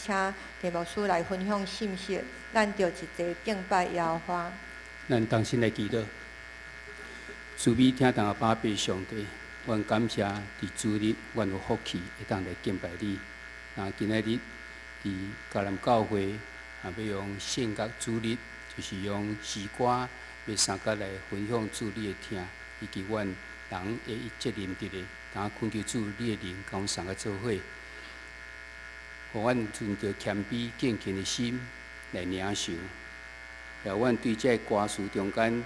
請鄭牧師來分享信息，咱就一齊敬拜耶和華。咱同心來祈禱，慈悲疼痛的阿爸上帝，阮感謝佇主日，阮有福氣會當來敬拜你。那今仔日佇迦南教會啊，欲用聖樂主日，就是用詩歌欲相佮來分享主你的疼，以及阮人的責任佇咧，當懇求主你的靈，共阮相佮做伙，予阮存著謙卑敬虔的心來領受。予阮對這个歌詞中間，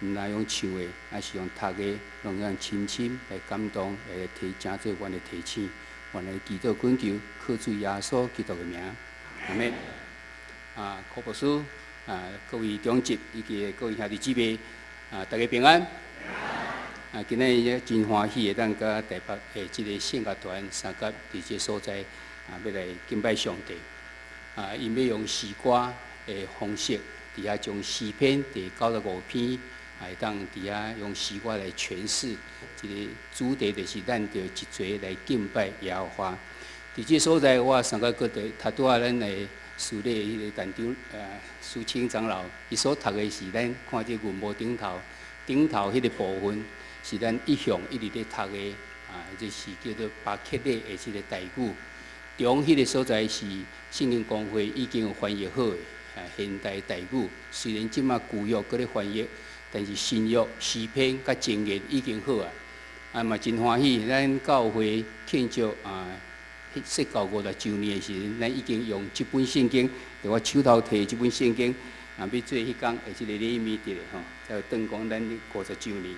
毋但用唱的，抑是用讀的，攏用深深來感動，來提成做阮的提醒。阮來祈禱懇求，靠主耶穌基督的名，阿們。啊，柯牧師，啊，各位長執以及各位兄弟姊妹，啊，大家平安。啊，今仔日真歡喜會當佮台北的這個聖樂團相佮佇這个所在，啊，欲來敬拜上帝。啊，𪜶欲用詩歌的方式，佇遐將詩篇第九十五篇，會當佇遐用詩歌來詮釋。這个主題就是咱著一齊來敬拜耶和華。佇這个所在，我相佮閣佇頭拄仔咱的司禮彼个陳長蘇清長老，伊所讀的是咱看這銀幕頂頭頂頭彼個部分，是咱一向一直咧讀的啊，這是叫做巴克禮的這个台語。中彼个所在是聖經公會已經有翻譯好的啊現代台語。雖然這馬舊約閣咧翻譯，但是新約詩篇佮箴言已經好啊。啊嘛真歡喜，咱教會慶祝啊釋教50週年的時陣，咱已經用這本聖經，就我手頭提這本聖經啊，欲做彼工的這個禮物佇咧吼，才會當講咱五十週年。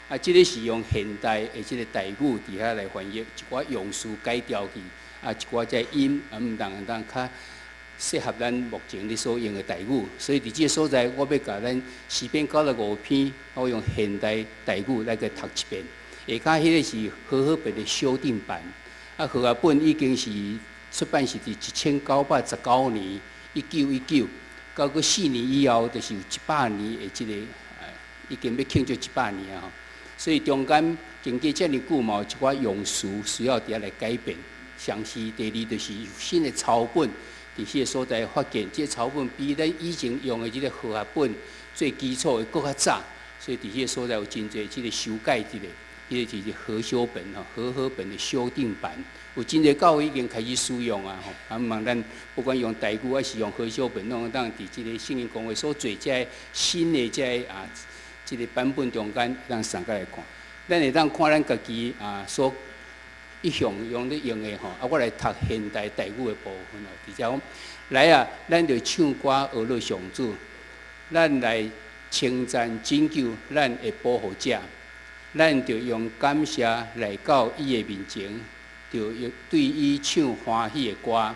啊，這个是用現代的這个台語佇遐來翻譯，一寡用詞改掉去，啊，一寡這音啊，毋當當較適合咱目前咧所用的台語。所以佇這个所在，我欲共咱詩篇九十五篇，我用現代台語來共讀一遍。下跤彼个是和合本的修訂版，啊，和合本已經是出版是佇1919年，1919，到閣4年以後，就是有100年的這个，已經欲慶祝一百年啊！所以中間經過遮爾久嘛，有一寡用詞需要佇遐來改變。像是第二，就是有新的抄本，佇彼个所在發現，這个抄本比咱以前用的這个和合本最基礎的閣較早，所以佇彼个所在有真濟這个修改佇咧。彼个就是和修本吼，和合本的修訂版，有真濟教會已經開始使用啊吼。啊，望咱不管用台語抑是用和修本，攏會當佇這个聖經公會所做這个新的這个啊，這个版本中間，當相佮來看。咱會當看咱家己啊所一向用咧用的吼，啊，我來讀現代台語的部分哦。佇遮講，來啊，咱著唱歌呵樂上主，咱來稱讚拯救咱的保護者。咱著用感謝來到伊的面前，著用對伊唱歡喜的歌，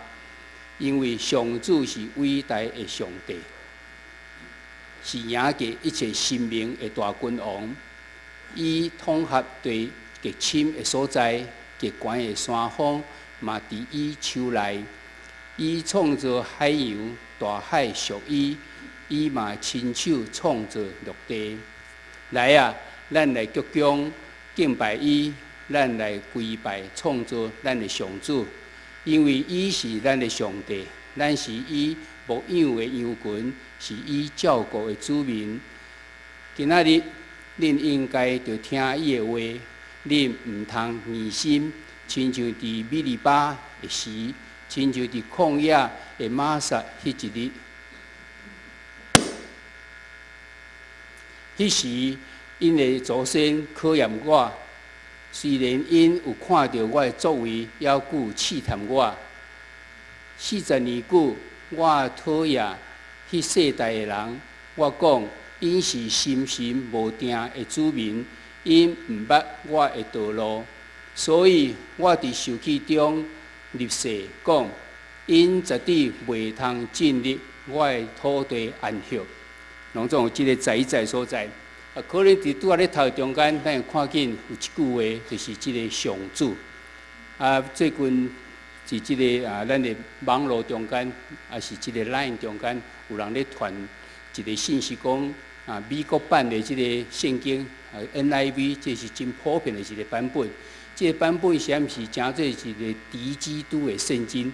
因為上主是偉大的上帝，是贏過一切神明的大君王。伊統轄地極深的所在，極懸的山峰嘛佇伊手內。伊創造海洋，大海屬伊，伊嘛親手創造陸地。來啊！咱來鞠躬敬拜伊，咱來跪拜創造咱的上主，因為伊是咱的上帝，咱是伊牧養的羊群，是伊照顧的子民。今仔日，恁應該著聽伊的話，恁毋通硬心，親像佇米利巴的時，親像佇曠野的瑪撒彼一日。彼時，𪜶的祖先考驗我，雖然𪜶有看著我的作為，猶閣試探我。40年久，我討厭彼世代的人。我講，𪜶是心神無定的子民，𪜶毋捌我的道路，所以我佇受氣中立誓講，𪜶絕對袂通進入我的土地安息。攏總有這个在在所在。啊，可能佇拄仔咧讀中間，咱會看見有一句話，就是這个上主。啊，最近佇這个啊，咱的網路中間，抑是這个 Line 中間，有人咧傳一个信息講，啊，美國版的這个聖經啊 NIV，這是真普遍的一个版本。這个版本是毋是成做一个敵基督的聖經？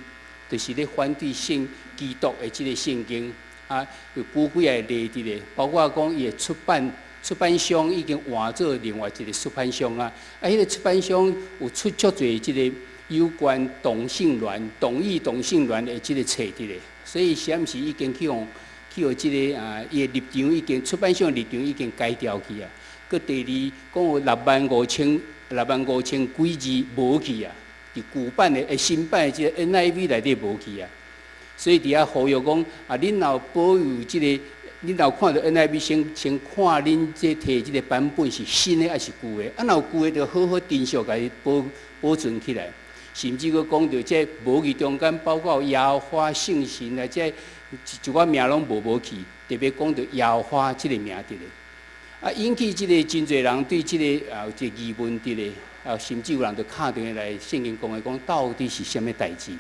就是咧反對聖基督的這個聖經啊，有古幾个例佇咧，包括講伊的出版商已經換做另外一個出版商啊，啊，彼個出版商有出足濟這個有關同性戀、同意同性戀的這個冊佇咧，所以是毋是已經去予去予這個啊，伊的立場已經出版商的立場已經改掉去啊。閣第二，講有6萬5千幾字無去啊，佇舊版的、新版的這個 NIV 內底無去啊。所以佇遐呼籲講啊，恁若有保有這個，恁若有看著 NIV 先看恁這提這個版本是新的還是舊的？啊，若有舊的，就好好珍惜，共伊保存起來。甚至閣講著這無去中間，包括耶和華聖神啊，這一寡名攏無去，特別講著耶和華這個名佇咧。啊，引起這個真濟人對這個啊有一個疑問佇咧，啊，甚至有人就敲電話來聖經公會講，到底是啥物代誌？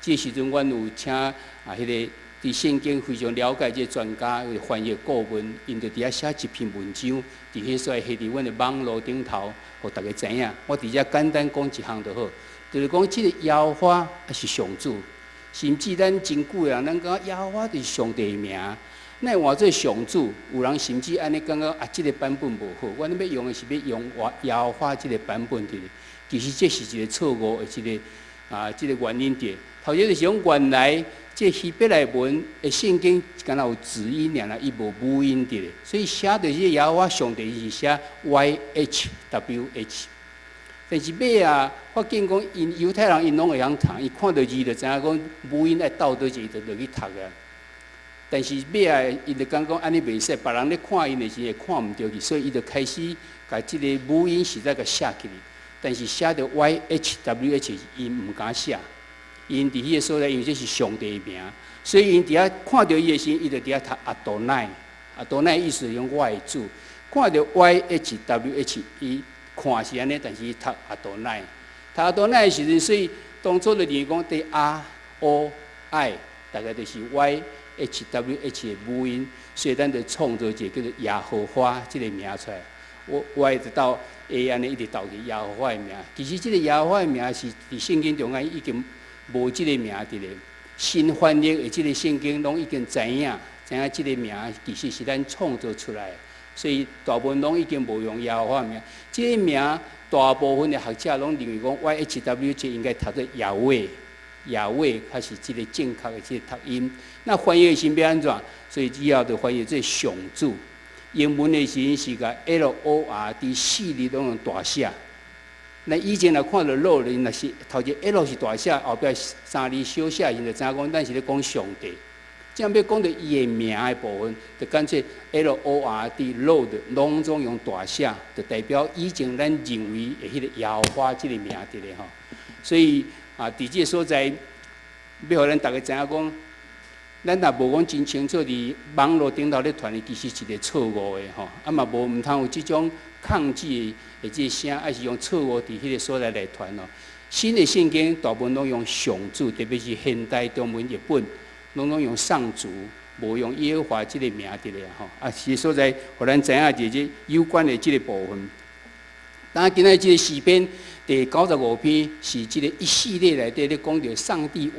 這個時陣，阮有請啊，彼個對聖經非常了解這個專家，翻譯顧問，𪜶就佇遐寫一篇文章，佇彼所在下佇阮的網路頂頭，予大家知影。我佇遮簡單講一項就好，就是講這個耶和華也是上主，甚至咱真久的人，咱感覺耶和華就是上帝的名。那換做上主，有人甚至按呢感覺啊，這個版本無好，阮欲用的是欲用耶和華這個版本佇咧。其實這是一個錯誤的這個啊，這個原因佇。頭一就是講原來這希伯來文的聖經敢若有子音爾啦，伊無母音佇咧，所以寫著這個耶和華上帝是寫 YHWH。但是尾仔發現講，𪜶猶太人𪜶攏會曉讀，伊看著字就知影講母音愛鬥佗一個，就落去讀啊。但是尾仔伊就感覺按呢袂使，別人咧看𪜶的時會看毋著去，所以伊就開始共這個母音實在共寫起來。但是寫著 YHWH，𪜶毋敢寫。𪜶佇彼個所在，因為這是上帝的名，所以𪜶佇遐看著伊的時，伊就佇遐讀阿多奈。阿多奈意思講我的主。看著 YHWH，伊看是按呢，但是伊讀阿多奈。讀阿多奈的時陣，所以當初就認為講，佇 A O I，大概就是 YHWH 的母音，所以咱就創造一個叫做耶和華這個名出來。我 Y 直到 A 按呢一直鬥去耶和華的名。其實這個耶和華的名是佇聖經中間已經無這個名佇咧。新翻譯的這個聖經攏已經知影，知影這個名其實是咱創造出來的，所以大部分攏已經無用耶和華名。這個名大部分的學者攏認為講 YHWH 應該讀做亞威，亞威較是這個正確的這個讀音。那翻譯時欲按怎？所以以後就翻譯做上主。英文的時陣是共 LORD 四字攏用大寫。那以前若看著 Lord，若是頭一個 L 是大寫，後壁三字小寫，𪜶就知影講咱是咧講上帝。這樣欲講著伊的名的部分，就乾脆 LORD Lord 攏總用大寫，就代表以前咱認為的彼個耶和華這個名佇咧吼。所以啊，佇這個所在，欲予咱逐家知影講，咱若無講真清楚佇網路頂頭咧傳的，其實是一個錯誤的吼。啊嘛無毋通有這種抗拒的這個聲，抑是用錯誤佇彼個所在來傳哦。新的聖經大部分攏用上主，特別是現代中文譯本，攏用上主，無用耶和華這個名佇咧吼。啊，是所在，予咱知影一個有關的這個部分。當今仔這個詩篇第95篇是這個一系列內底咧講著上帝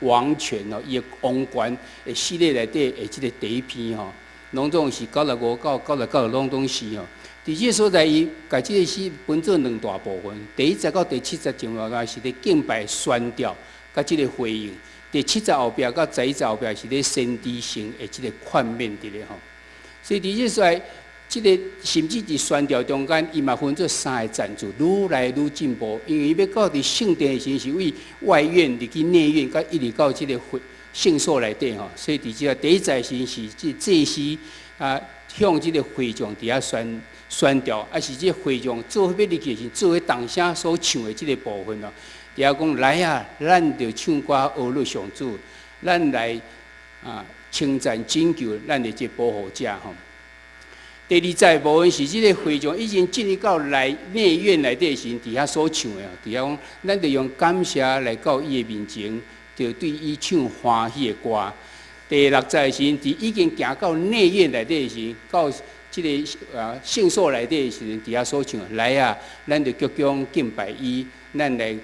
王權哦，伊的王權的系列內底的這個第一篇吼，攏總是95到99攏總是吼。佇這個所在，伊共這個詩分做兩大部分。第一節到第七節，重要來是咧敬拜宣調，佮這個回應。第七節後壁到11節後壁是咧先知性的這個勸勉佇咧吼。所以佇這個所在，這個甚至佇宣調中間，伊嘛分做三個層次，愈來愈進步。因為伊欲到佇聖殿的時陣，是為外院入去內院，佮一直到這個會聖所內底吼。所以佇這個第一節時是這祭司啊，向這個會眾佇遐宣調，抑是這會眾做伙欲入去的時，做伙同聲所唱的這個部分哦。佇遐講來啊，咱著唱歌呵咾上主，咱來啊稱讚拯救咱的這保護者吼。第二節部分是這個會眾已經進入到內院內底時，佇遐所唱的，佇遐講，咱著用感謝來到伊的面前，就對伊唱歡喜的歌。第六節時，佇已經行到內院內底時，到這個啊聖所內底時陣，佇遐所唱，來啊，咱著鞠躬敬拜伊，咱來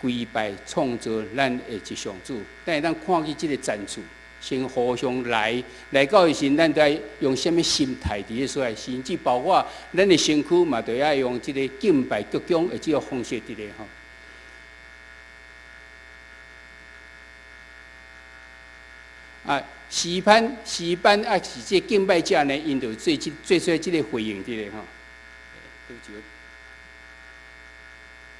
跪拜創造咱的一上主。咱會當看見這个讚詞，先互相來來到的時，咱著愛用啥物心態佇咧所在，甚至包括咱的身軀嘛，著愛用這个敬拜鞠躬的這个方式佇咧吼。啊，詩班詩班啊，是這敬拜者呢，𪜶就做這做出這个回應佇咧吼。對不起，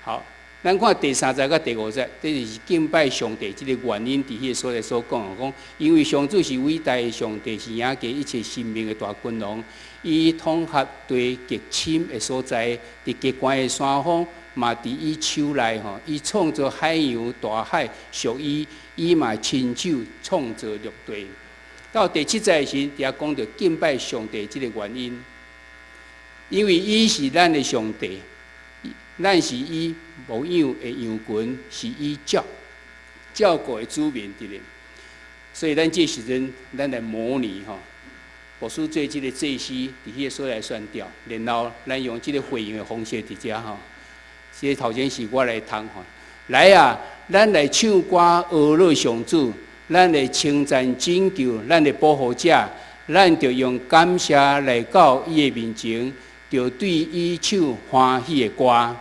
好，咱看第三節佮第五節，這就是敬拜上帝這个原因，佇彼个所在所講，講因為上主是偉大的上帝，是贏過一切神明的大君王，伊統轄地極深的所在，佇極懸的山峰嘛，佇伊手內吼，伊創造海洋大海，屬伊，伊嘛親手創造陸地。到第七節時，佇遐講著敬拜上帝這个原因，因為伊是咱的上帝，咱是伊牧養的羊群，是伊照照顧的子民佇咧。所以咱這時陣，咱來模擬吼，牧師做這个祭司，佇彼个所在宣告，然後咱用這个回應的方式佇遮吼。這个頭前是我來讀吼，來啊，咱來唱歌呵咾上主，咱來稱讚拯救咱的保護者，咱著用感謝來到伊的面前，著對伊唱歡喜的歌。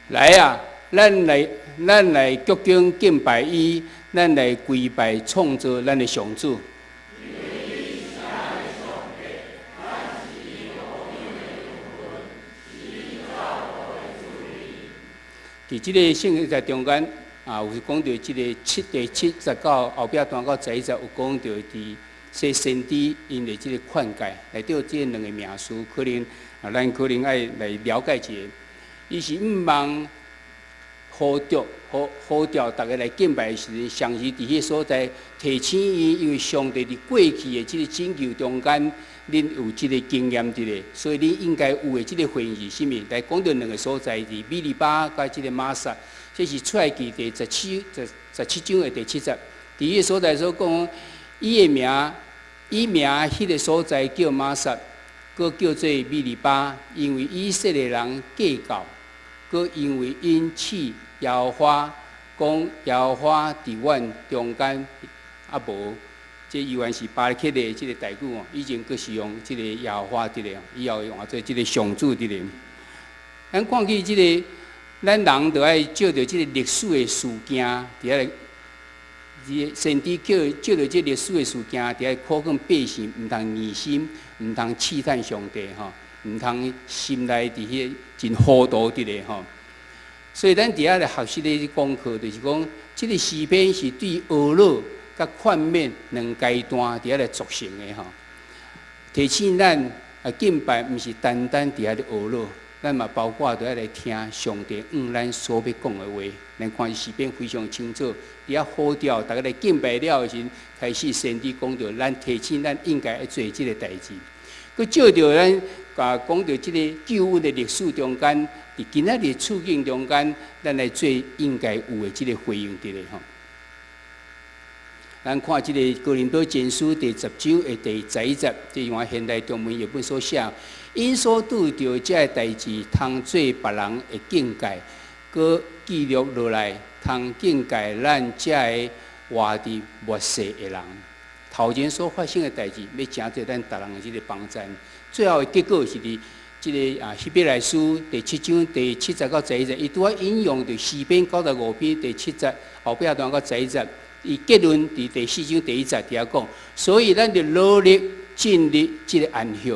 來啊！咱來，咱來鞠躬敬拜伊，咱來跪拜創造咱的上主。佇這个聖經在中間啊，有講著這个七第七節到後壁段到十一節，有講著佇說先知𪜶的這个勸誡，內底這兩个名詞，可能啊，咱可能愛來了解一下。伊是毋望呼召呼呼召逐家來敬拜的時陣，同時佇彼个所在提醒伊，因為上帝佇過去的這个拯救中間，恁有這个經驗佇咧，所以恁應該有的這个回應是啥物？來講著兩个所在，佇米利巴佮這个瑪撒，這是出埃及第十七十十七章的第七節。佇彼个所在所講，伊的名，伊名彼个所在叫瑪撒，閣叫做米利巴，因為以色列人計較。閣因為𪜶試耶和華，講耶和華佇阮中間猶無，這猶原是巴力的這个代志哦。以前閣是用這个耶和華佇咧，以後換做這个上主佇咧。咱看見這个，咱人著愛藉著這个歷史的事件，佇遐來，先知叫藉著這歷史的事件，佇遐苦勸百姓，毋通疑心，毋通試探上帝吼。毋通心內佇彼个真糊塗佇咧吼，所以咱佇遐來學習的功課，就是講，這个詩篇是對呵咾佮勸勉兩階段佇遐來組成的吼。提醒咱啊敬拜，毋是單單佇遐咧呵咾，咱嘛包括著愛來聽上帝向咱所欲講的話。咱看詩篇非常清楚，佇遐呼召逐家來敬拜了的時陣，開始先知講著咱提醒咱應該愛做這个代誌。閣借著咱啊講著這个救恩的歷史中間，佇今仔日處境中間，咱來做應該有的這个回應佇咧吼。咱看這个哥林多前書第十章的第十一節，這用現代中文譯本所寫，𪜶所拄著這个代誌，通做別人的警戒，閣記錄落來，通警戒咱這个活佇末世的人。頭前所發生的代誌，欲成做咱逐人的這个幫贊。最後的結果是佇這个啊希伯來書第七章第七節到十一節，伊拄仔引用著詩篇95篇第七節後壁段到十一節，伊結論佇第四章第一節佇遐講。所以咱著努力進入這个安息，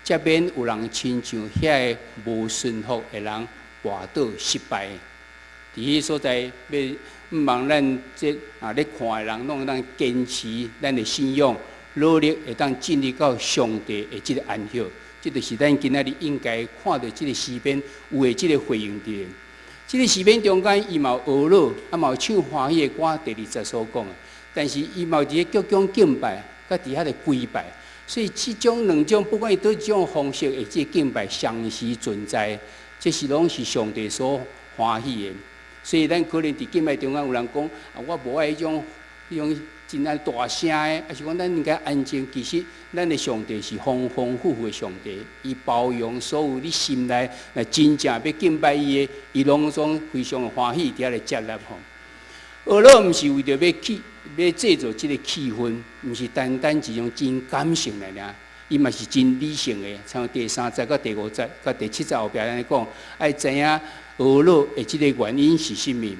才免有人親像遐个無順服的人跋倒失敗。佇彼所在，欲毋望咱這啊咧看的人，攏會當堅持咱的信仰，努力會當進入到上帝的這个安息。這就是咱今仔日應該看著這个詩篇有的這个回應佇。這个詩篇中間，伊嘛有呵咾，啊嘛有唱歡喜的歌，第二節所講的。但是伊嘛有佇咧鞠躬敬拜，佮佇遐咧跪拜。所以這種兩種，不管伊佗一種方式的這敬拜，同時存在，這是攏是上帝所歡喜的。所以咱可能佇敬拜中間有人講啊，我無愛彼種彼種真愛大聲的，抑是講咱應該安靜。其實咱的上帝是豐豐富富的上帝，伊包容所有你心內若真正欲敬拜伊的，伊攏總非常的歡喜佇遐來接納吼。呵咾毋是為著欲去欲製造這個氣氛，毋是單單一種真感性來爾，伊嘛是真理性的。像第三節、佮第五節、佮第七節後壁按呢講，愛知影呵咾的這個原因是啥物。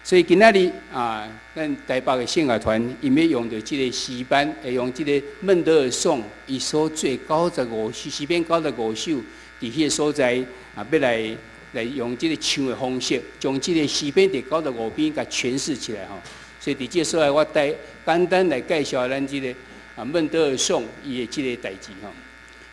所以今仔日啊，咱台北的聖樂團，𪜶欲用著這個詩班，會用這個門德爾頌，伊所作95首詩篇九十五首，佇彼個所在啊，欲來用這個唱的方式，將這個詩篇第九十五篇共詮釋起來吼。所以佇這個所在，我帶簡單來介紹咱這個啊門德爾頌伊的這個代誌吼。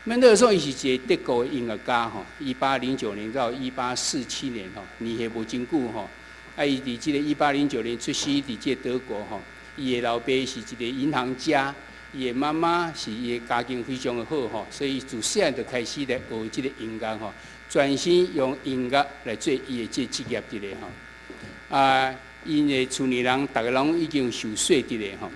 門德爾頌伊是一個德國的音樂家吼，1809年到1847年吼，年歲無真久吼。啊，伊佇這個一八零九年出生佇這個德國吼，伊的老爸是一個銀行家，伊的媽媽是伊的家境非常的好吼，所以自細漢就開始來學這個音樂吼，專心用音樂來做伊的這個職業佇咧吼。啊，𪜶的厝內人逐个攏已經受洗佇咧吼。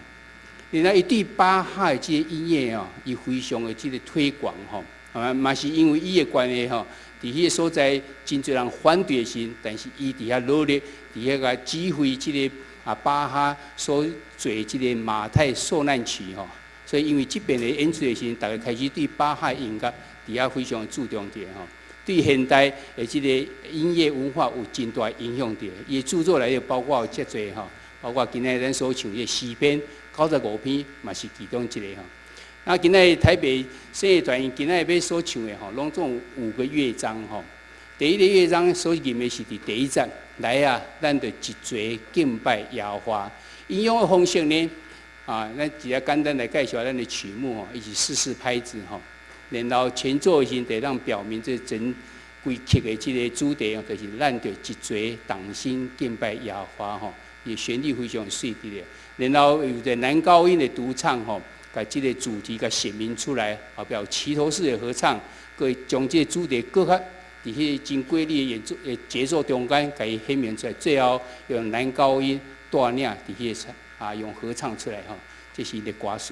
然後伊對巴哈的這個音樂吼，伊非常的這個推廣吼，啊，嘛是因為伊的關係吼，佇彼個所在真濟人反對的時，但是伊佇遐努力，佇遐共指揮這個啊巴哈所做這個馬太受難曲吼，所以因為這邊的演出的時，逐家開始對巴哈音樂佇遐非常注重著吼，對現代的這個音樂文化有真大影響著。伊的著作內底包括有遮濟吼，包括今仔日咱所唱的詩篇九十五篇，嘛是其中一個吼。那今仔日台北聖樂團𪜶今仔日欲所唱的吼，攏總有五個樂章吼。第一個樂章所吟的是佇第一節，來啊，咱就一齊敬拜耶和華。𪜶用的方式呢，啊，咱直接簡單來介紹咱的曲目吼，伊是四四拍子吼。然後前奏時得當表明這整規曲的這個主題哦，就是咱就一齊同心敬拜耶和華吼。伊旋律非常媠佇咧，然後有個男高音的獨唱吼，共這個主題共顯明出來，後壁有齊頭式的合唱，閣將這個主題閣較佇彼個真規律的演奏的節奏中間，共伊顯明出來。最後用男高音帶領佇彼個啊，用合唱出來吼，這是伊的歌詞。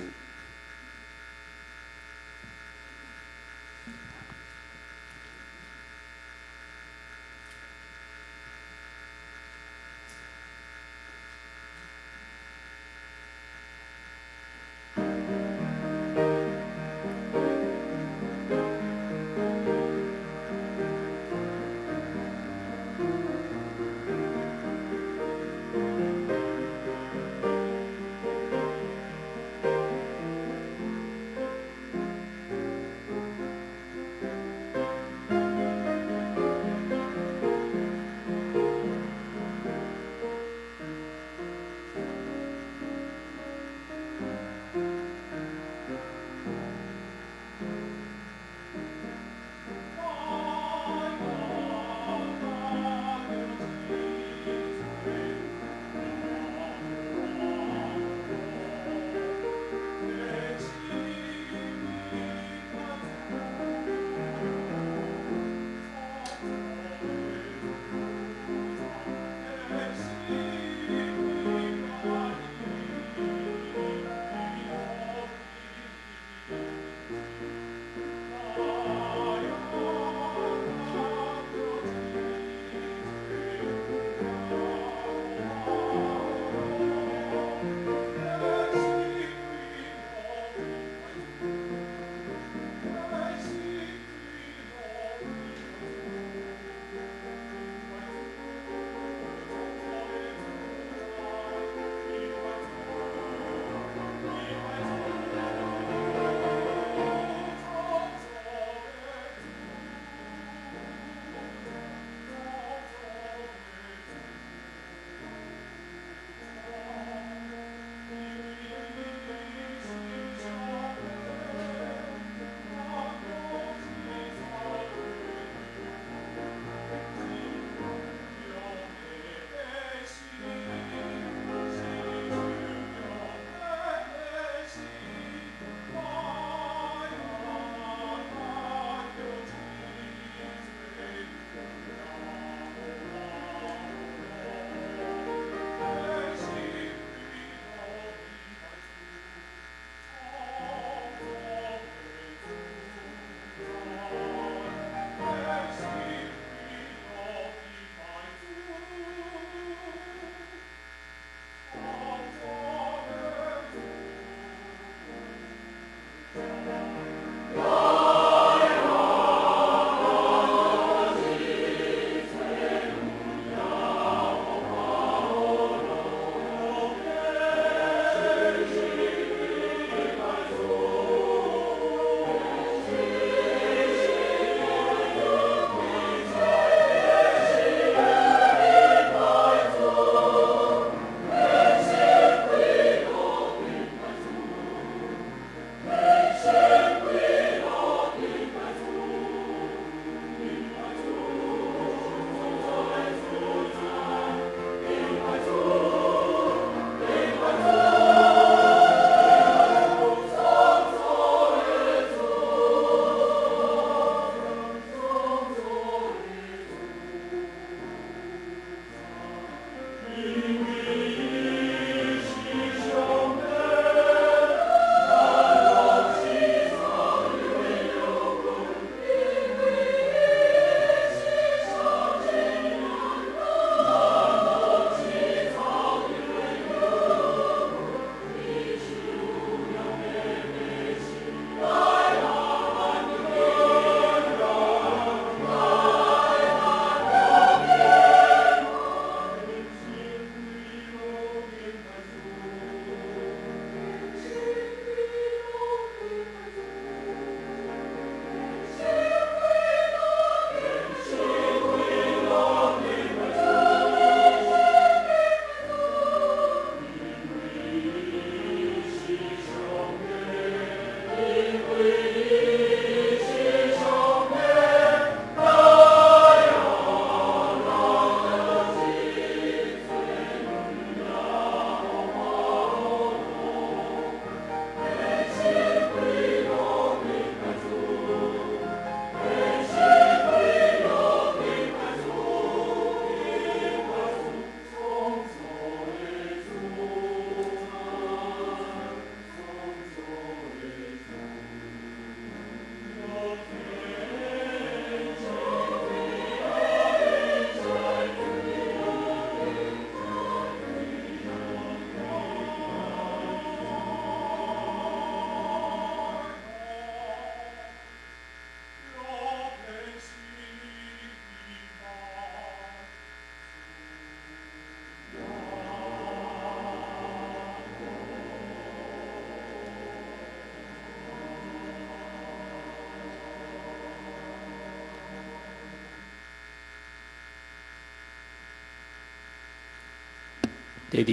第二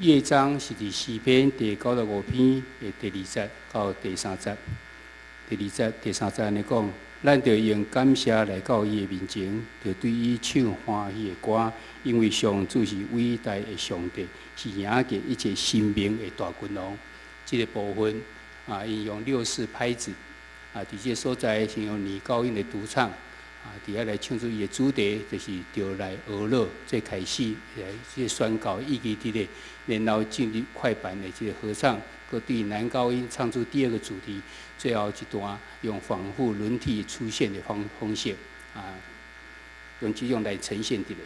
樂章是佇詩篇第95篇的第二節到第三節。第二節、第三節按呢講，咱著用感謝來到伊的面前，著對伊唱歡喜的歌，因為上主是偉大的上帝，是贏過一切神明的大君王。這個部分啊，應用六四拍子啊，佇這個所在是用女高音的獨唱啊，佇遐來唱出伊的主題，就是著來學樂，這開始來這個宣告意義佇咧，然後進入快板的這個合唱，閣對男高音唱出第二個主題，最後一段用反覆輪替出現的方式啊，用這種來呈現佇咧。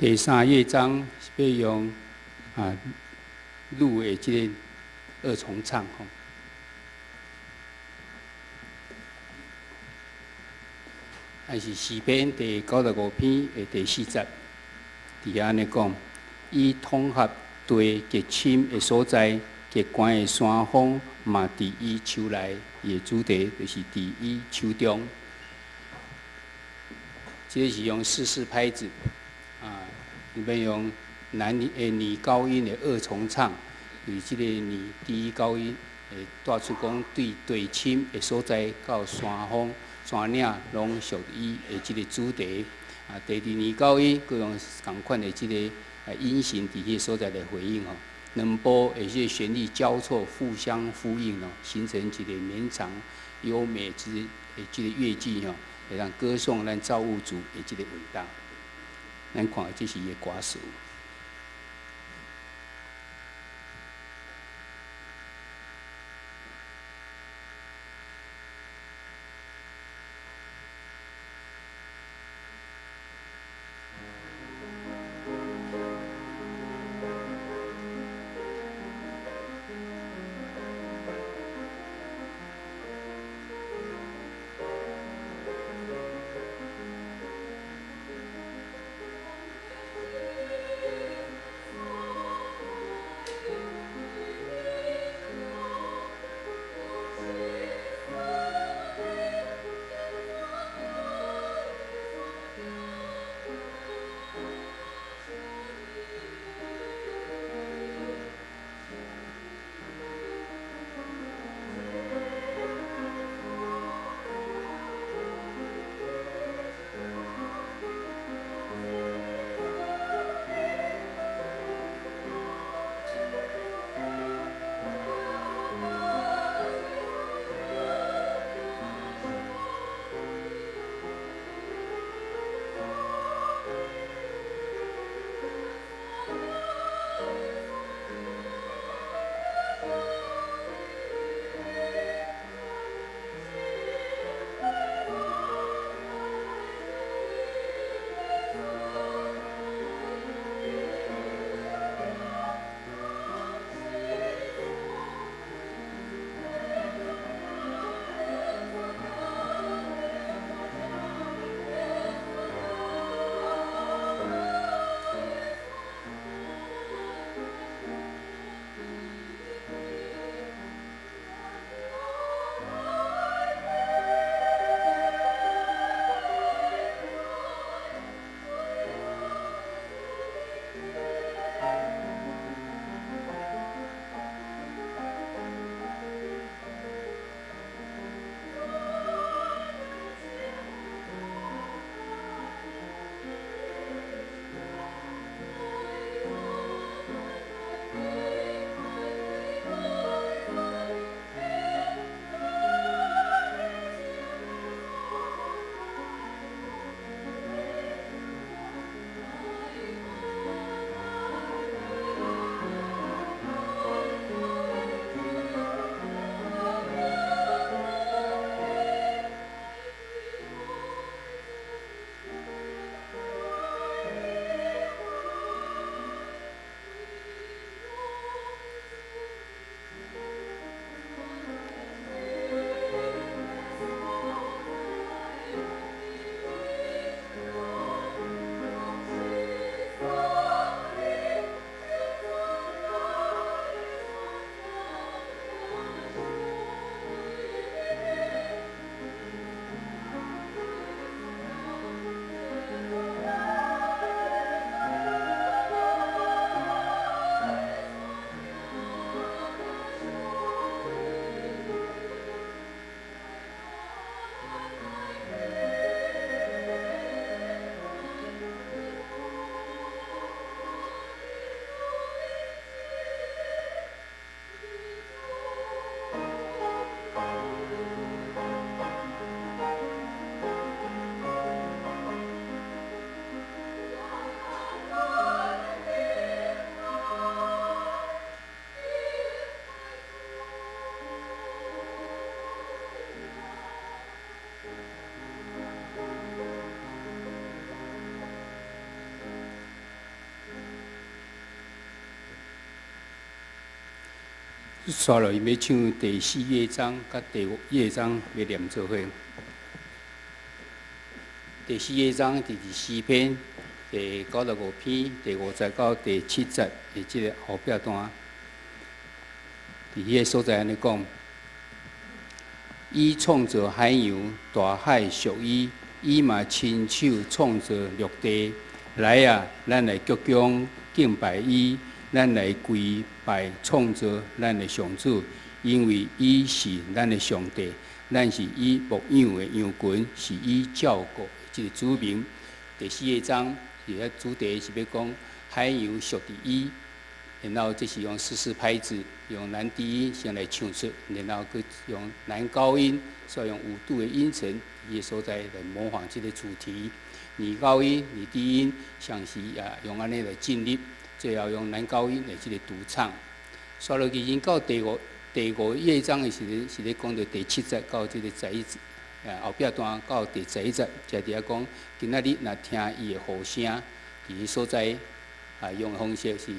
第三樂章是欲用女的這个二重唱吼。還是詩篇第95篇的第四節，佇遐按呢講：伊統合地極深的所在，極懸的山峰嘛，佇伊手內。伊的主題就是佇伊手中。這个是用四四拍子，欲用男的女高音的二重唱，以這个女低高音會帶出講對地深的所在到山峰、山嶺，攏屬伊的這个主題。第二女高音閣用仝款的這个音型佇彼个所在來回應吼。兩部的這个旋律交錯，互相呼應哦，形成一个綿長優美之的這个樂句吼，會當歌頌咱造物主的這个偉大。咱看這是伊的歌詞。煞落去欲唱第四樂章佮第五樂章欲念做伙。第四樂章就是詩篇第95篇第五節到第七節的這个後壁段。佇彼个所在按呢講：伊創造海洋，大海屬伊，伊嘛親手創造陸地。來啊，咱來鞠躬敬拜伊，咱來跪拜創造咱的上主，因為伊是咱的上帝，咱是伊牧養的羊群，是伊照顧的這个子民。第四樂章是遐主題是欲講海洋屬佇伊，然後這是用四四拍子，用男低音先來唱出，然後閣用男高音，煞用五度的音程，伊个所在來模仿這個主題。女高音、女低音，像是啊用按呢來進入，最後用男高音來這個獨唱。煞落去已經到第五樂章的時陣，是咧講著第七節到這個11節，啊後壁段到第11節，就佇遐講，今仔日若聽伊的呼聲，佇彼所在啊用的方式是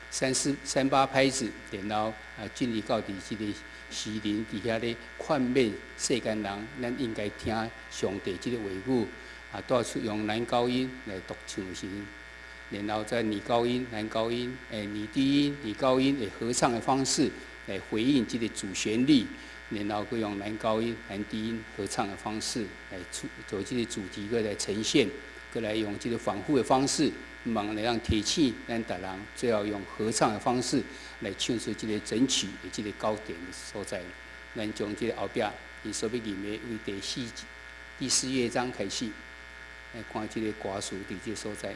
三四三八拍子，然後啊進入到佇這個詩人佇遐咧勸勉世間人，咱應該聽上帝這個話語。啊，帶出用男高音來獨唱的時陣，然後再女高音、男高音、女低音、女高音的合唱的方式來回應這個主旋律，然後閣用男高音、男低音合唱的方式來出做這個主題，閣來呈現，閣來用這個反覆的方式，望來讓提醒咱逐人，最後用合唱的方式來唱出這個整曲的這個高點的所在。咱將這個後壁伊所欲吟的為第四樂章開始。來看這个歌詞佇這个所在。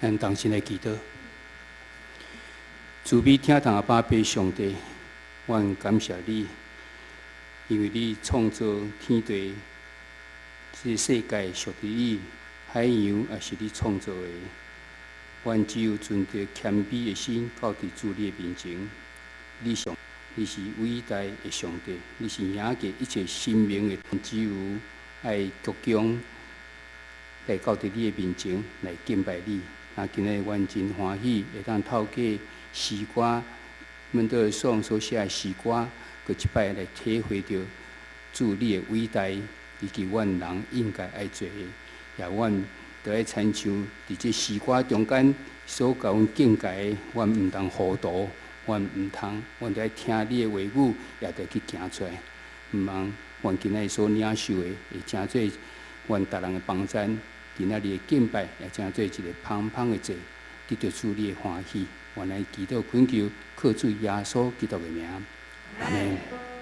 咱同心來祈禱。慈悲疼痛的阿爸父上帝，阮感謝你，因為你創造天地，這個世界屬於你，海洋也是你創造的。阮只有存著謙卑的心，到佇主你的面前。你上，你是偉大的上帝，你是贏過一切生命的，只有愛鞠躬來到佇你的面前來敬拜你。那今日阮真歡喜，會當透過詩歌，門德爾頌所寫的詩歌，閣一擺來體會著主你的偉大，以及阮人應該愛做的，也阮著愛親像佇這詩歌中間所共阮警戒的，阮毋通糊塗，阮毋通，阮著愛聽你的話語，也著去行出來。毋通阮今仔日所領受的，會成做阮逐人的幫贊。今仔日的敬拜也成做一个芳芳的祭，得著主你的歡喜。阮來祈禱懇求，靠主耶穌基督的名，阿門。